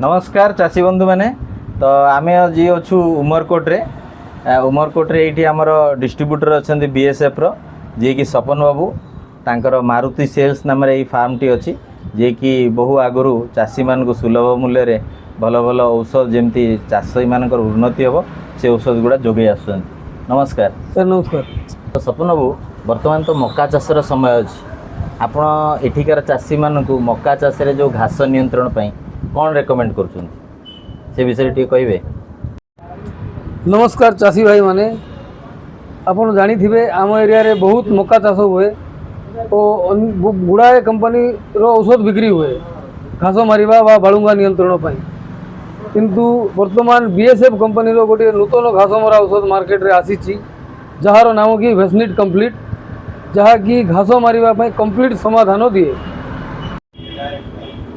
ନମସ୍କାର ଚାଷୀ ବନ୍ଧୁମାନେ। ତ ଆମେ ଆଜି ଅଛୁ ଉମରକୋଟରେ। ଉମରକୋଟରେ ଏଇଠି ଆମର ଡିଷ୍ଟ୍ରିବ୍ୟୁଟର ଅଛନ୍ତି ବିଏସ୍ଏଫ୍ର, ଯିଏକି ସପନ ବାବୁ। ତାଙ୍କର ମାରୁତି ସେଲ୍ସ ନାମରେ ଏଇ ଫାର୍ମଟି ଅଛି, ଯିଏକି ବହୁ ଆଗରୁ ଚାଷୀମାନଙ୍କୁ ସୁଲଭ ମୂଲ୍ୟରେ ଭଲ ଭଲ ଔଷଧ, ଯେମିତି ଚାଷୀମାନଙ୍କର ଉନ୍ନତି ହେବ, ସେ ଔଷଧ ଗୁଡ଼ା ଯୋଗାଇ ଆସୁଛନ୍ତି। ନମସ୍କାର। ସାର୍, ନମସ୍କାର। ତ ସପନ ବାବୁ, ବର୍ତ୍ତମାନ ତ ମକା ଚାଷର ସମୟ ଅଛି। ଆପଣ ଏଠିକାର ଚାଷୀମାନଙ୍କୁ ମକା ଚାଷରେ ଯେଉଁ ଘାସ ନିୟନ୍ତ୍ରଣ ପାଇଁ କ'ଣ ରେକମେଣ୍ଡ କରୁଛନ୍ତି, ସେ ବିଷୟରେ ଟିକେ କହିବେ? ନମସ୍କାର ଚାଷୀ ଭାଇମାନେ। ଆପଣ ଜାଣିଥିବେ, ଆମ ଏରିଆରେ ବହୁତ ମକା ଚାଷ ହୁଏ ଓ ଗୁଡ଼ାଏ କମ୍ପାନୀର ଔଷଧ ବିକ୍ରି ହୁଏ ଘାସ ମାରିବା ବା ବାଳୁଙ୍ଗା ନିୟନ୍ତ୍ରଣ ପାଇଁ। କିନ୍ତୁ ବର୍ତ୍ତମାନ ବିଏସ୍ଏଫ୍ କମ୍ପାନୀର ଗୋଟିଏ ନୂତନ ଘାସ ମରା ଔଷଧ ମାର୍କେଟରେ ଆସିଛି, ଯାହାର ନାମ କି ଭେସନିଟ୍ କମ୍ପ୍ଲିଟ୍, ଯାହାକି ଘାସ ମାରିବା ପାଇଁ କମ୍ପ୍ଲିଟ୍ ସମାଧାନ ଦିଏ।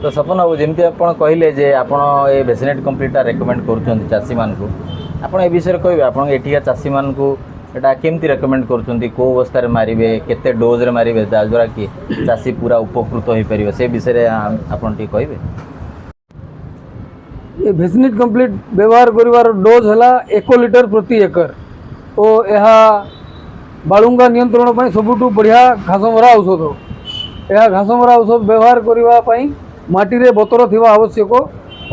ତ ସପନ ବାବୁ, ଯେମିତି ଆପଣ କହିଲେ ଯେ ଆପଣ ଏ ଭେସିନେଟ୍ କମ୍ପ୍ଲିଟ୍ଟା ରେକମେଣ୍ଡ କରୁଛନ୍ତି ଚାଷୀମାନଙ୍କୁ, ଆପଣ ଏ ବିଷୟରେ କହିବେ? ଆପଣ ଏଠିକା ଚାଷୀମାନଙ୍କୁ ଏଇଟା କେମିତି ରେକମେଣ୍ଡ କରୁଛନ୍ତି? କେଉଁ ଅବସ୍ଥାରେ ମାରିବେ, କେତେ ଡୋଜ୍ରେ ମାରିବେ, ଯାହାଦ୍ୱାରା କି ଚାଷୀ ପୁରା ଉପକୃତ ହୋଇପାରିବେ, ସେ ବିଷୟରେ ଆପଣ ଟିକେ କହିବେ? ଏ ଭେସନିଟ୍ କମ୍ପ୍ଲିଟ୍ ବ୍ୟବହାର କରିବାର ଡୋଜ୍ ହେଲା 1 ଲିଟର ପ୍ରତି ଏକର ଓ ଏହା ବାଳୁଙ୍ଗା ନିୟନ୍ତ୍ରଣ ପାଇଁ ସବୁଠୁ ବଢ଼ିଆ ଘାସ ମରା ଔଷଧ। ଏହା ଘାସ ମରା ଔଷଧ ବ୍ୟବହାର କରିବା ପାଇଁ ମାଟିରେ ବତର ଥିବା ଆବଶ୍ୟକ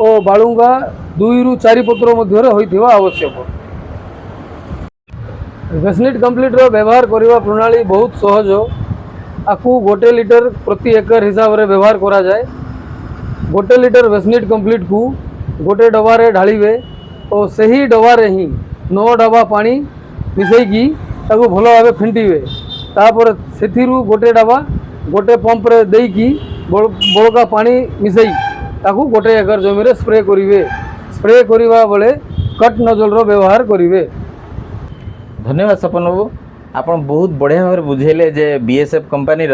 ଓ ବାଳୁଙ୍ଗା 2ରୁ 4 ପତ୍ର ମଧ୍ୟରେ ହୋଇଥିବା ଆବଶ୍ୟକ। ଭେସନିଟ୍ କମ୍ପ୍ଲିଟ୍ର ବ୍ୟବହାର କରିବା ପ୍ରଣାଳୀ ବହୁତ ସହଜ। ଆକୁ 1 ଲିଟର ପ୍ରତି ଏକର ହିସାବରେ ବ୍ୟବହାର କରାଯାଏ। 1 ଲିଟର ଭେସନିଟ୍ କମ୍ପ୍ଲିଟ୍କୁ ଗୋଟେ ଡବାରେ ଢାଳିବେ ଓ ସେହି ଡବାରେ ହିଁ 9 ଡବା ପାଣି ମିଶାଇକି ତାକୁ ଭଲ ଭାବେ ଫେଣ୍ଟିବେ। ତାପରେ ସେଥିରୁ ଗୋଟେ ଡବା ଗୋଟେ ପମ୍ପରେ ଦେଇକି ବଳକା ପାଣି ମିଶାଇ ତାକୁ 1 ଏକର ଜମିରେ ସ୍ପ୍ରେ କରିବେ। ସ୍ପ୍ରେ କରିବା ବେଳେ କଟ୍ ନଜଲର ବ୍ୟବହାର କରିବେ। ଧନ୍ୟବାଦ ସପନ ବାବୁ। ଆପଣ ବହୁତ ବଢ଼ିଆ ଭାବରେ ବୁଝେଇଲେ ଯେ ବିଏସ୍ଏଫ୍ କମ୍ପାନୀର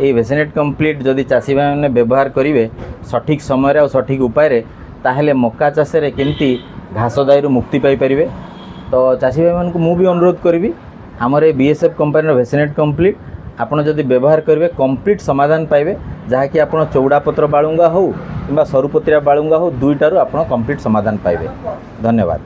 ଏଇ ଭେସିନେଟ୍ କମ୍ପ୍ଲିଟ୍ ଯଦି ଚାଷୀମାନେ ବ୍ୟବହାର କରିବେ ସଠିକ୍ ସମୟରେ ଆଉ ସଠିକ୍ ଉପାୟରେ, ତାହେଲେ ମକା ଚାଷରେ କେମିତି ଘାସ ଦାଇରୁ ମୁକ୍ତି ପାଇପାରିବେ। ତ ଚାଷୀ ଭାଇମାନଙ୍କୁ ମୁଁ ବି ଅନୁରୋଧ କରିବି, ଆମର ଏ ବିଏସ୍ଏଫ୍ କମ୍ପାନୀର ଭେସିନେଟ୍ କମ୍ପ୍ଲିଟ୍ ଆପଣ ଯଦି ବ୍ୟବହାର କରିବେ, କମ୍ପ୍ଲିଟ୍ ସମାଧାନ ପାଇବେ, ଯାହାକି ଆପଣ ଚଉଡ଼ା ପତ୍ର ବାଳୁଙ୍ଗା ହେଉ କିମ୍ବା ସରୁପତ୍ରିଆ ବାଳୁଙ୍ଗା ହେଉ, ଦୁଇଟାରୁ ଆପଣ କମ୍ପ୍ଲିଟ୍ ସମାଧାନ ପାଇବେ। ଧନ୍ୟବାଦ।